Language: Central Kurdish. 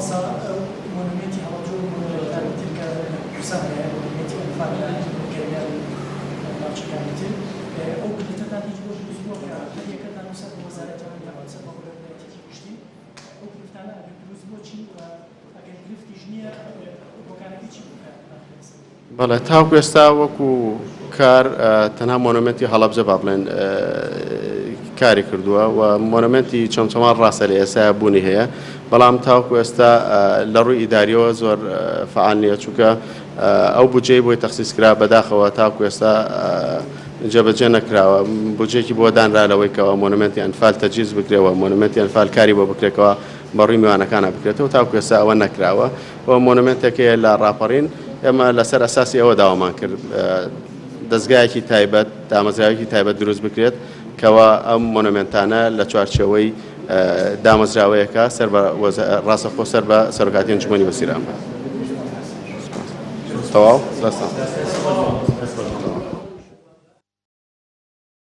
مامۆستا ئەو مۆنۆمێنتی هەڵەبجە و مۆنۆمێنتەکانی تر کە لە کوردستان هەیە، مۆنۆمێنتی ئەنفال لە گەرمیان و ناوچەکانی تر، ئەو گرفتەتان هیچ بۆ دروست بووە کە هەر یەکەتان و سەر بە وەزارەتەوەن یاخود سەر بە بەڕێوەبەرایەتیەکی گشتین؟ ئەو گرفتانە ئەگەر دروست بووە چین و ئەگەر گرفتیش نییە هۆکارەکەی چی بوو کە ناخرێتە سەر؟ بەڵێ تاوەکو ئێستا وەکو کار تەنها مۆنۆمێنتی هەڵەبجە با بڵێن کاری کردووە و مۆنۆمێنتی چەمچەماڵ ڕاستە لە ئێستا بوونی هەیە بەڵام تاوەکو ئێستا لە ڕووی ئیداریەوە زۆر فعال نییە چونکە ئەو بودجەی بۆی تەخسیس کرا بەداخەوە تاوەکو ئێستا جێبەجێ نەکراوە بودجەیەکی بۆ دانرا لەوەی کەەوە مۆنۆمێنتی ئەنفال تەجیز بکرێەوە مۆنۆمێنتی ئەنفال کاری بۆ بکرێتەوە بەڕووی میوانەکانە بکرێتەوە تاوەکو ئێستا ئەوە نەکراوە و مۆنۆمێنتێک هەیە لە ڕاپەڕین، ئێمە لەسەر ئەساسی ئەوە داوامان کرد دەزگایەکی تایبەت، دامەزراوێکی تایبەت دروست بکرێت کەوا ئەم مۆنۆمێنتانە لە چوارچێوەی دامەزراوەیەکە سەر بە ڕاستەخۆ سەر بە سەرۆکاتی ئەنجومەنی وەزیران بێت. تەواو؟ دەستان.